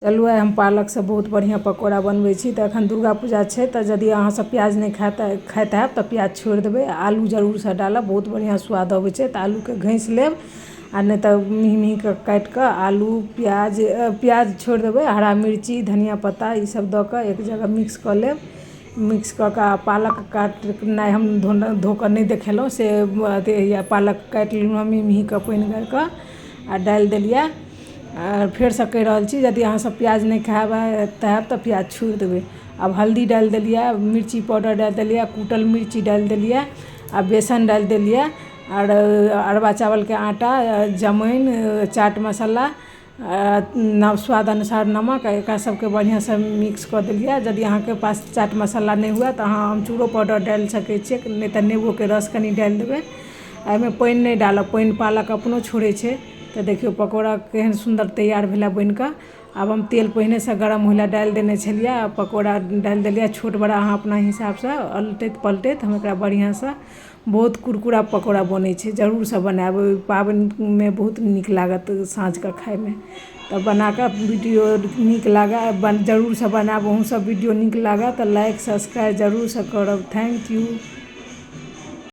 चलू आइ हम पालकसँ बहुत बढ़िआँ पकौड़ा बनबै छी। तऽ एखन दुर्गा पूजा छै, तऽ यदि अहाँसभ प्याज नहि खाइत खाइत हैब तऽ प्याज छोड़ि देबै, आलू जरूरसँ डालब, बहुत बढ़िआँ स्वाद अबै छै। तऽ आलूके घसि लेब आ नहि तऽ मेहीँ मेहीँके काटि कऽ आलू प्याज, प्याज छोड़ि देबै, हरा मिर्ची, धनिया पत्ता ईसब दऽ कऽ एक जगह मिक्स कऽ लेब। मिक्स कऽ कऽ आ पालक काटनाइ हम धो कऽ नहि देखेलहुँ से अथी। पालक काटि लेलहुँ मेहीँ मेहीँ कऽ, पानि गाड़ि कऽ आ डालि देलियै। आ फेरसँ कहि रहल छी, यदि अहाँसब प्याज नहि खायब तऽ प्याज छोड़ि देबै। आब हल्दी डालि देलियै, मिर्ची पाउडर डालि देलियै, कूटल मिर्ची डालि देलियै आ बेसन डालि देलियै, आओर अरबा चावलके आटा, जमाइन, चाट मसाला, स्वाद अनुसार नमक। आ एकरा सबके बढ़िआँसँ मिक्स कऽ देलियै। यदि अहाँके पास चाट मसाला नहि हुए तऽ अहाँ अमचूरो पाउडर डालि सकै छियै, नहि तऽ नेबोके रस कनि डालि देबै। एहिमे पानि नहि डालब, पानि पालक अपनो छोड़ै छै। तऽ देखियौ, पकौड़ा केहन सुन्दर तैयार भेलै बनिकऽ। आब हम तेल पहिनेसँ गरम होइला डालि देने छलियै आ पकौड़ा डालि देलियै, छोट बड़ा अहाँ अपना हिसाबसँ। अलटैत पलटैत हम एकरा बढ़िआँसँ, बहुत कुरकुरा पकौड़ा बनै छै। जरूरसँ बनायब, पाबनिमे बहुत नीक लागत साँझके खाइमे। तऽ बनाकऽ वीडियो नीक लागै जरूरसँ बनायब अहूँसब। वीडियो नीक लागत तऽ लाइक, सब्सक्राइब जरूरसँ करब। Thank you.